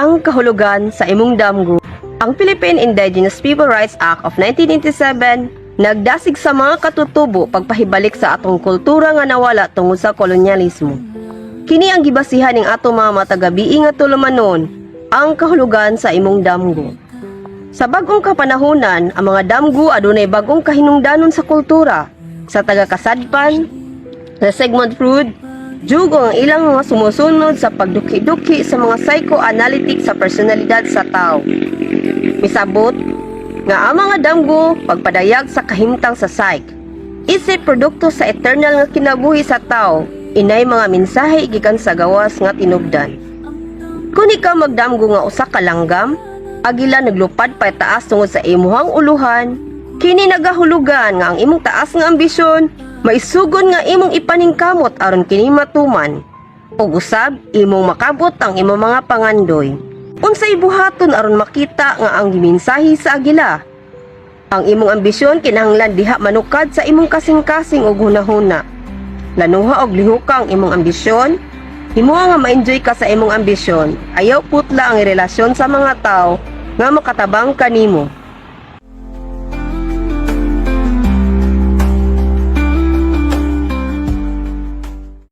Ang kahulugan sa imong damgo. Ang Philippine Indigenous People Rights Act of 1987 nagdasig sa mga katutubo pagpahibalik sa atong kultura nga nawala tungod sa kolonyalismo. Kini ang gibasihan ning atong mga matagabii nga tulumanon, ang kahulugan sa imong damgo. Sa bag-ong kapanahunan, ang mga damgo adunay bag-ong kahinungdanon sa kultura. Sa taga-kasadpan, sa Sigmund Freud, jugo ang ilang mga sumusunod sa pagduki-duki sa mga psychoanalytic sa personalidad sa tao. Misabot nga ang mga damgo pagpadayag sa kahimtang sa psyche. Isip produkto sa eternal nga kinabuhi sa tao, inay mga mensahe gikan sa gawas nga tinubdan. Kung ikaw magdamgo nga usa ka langgam, agila naglupad pa taas tungod sa imuhang uluhan, kini nagahulugan nga ang imong taas nga ambisyon, maisugon nga imong ipaningkamot aron kini matuman. Ug usab imong makabot ang imong mga pangandoy. Unsay buhaton aron makita nga ang gimensahe sa agila? Ang imong ambisyon kinahanglan diha manukad sa imong kasing-kasing ug hunahuna. Lanuha og lihuka ang imong ambisyon. Himoa nga ma-enjoy ka sa imong ambisyon. Ayaw putla ang relasyon sa mga tao nga makatabang kanimo.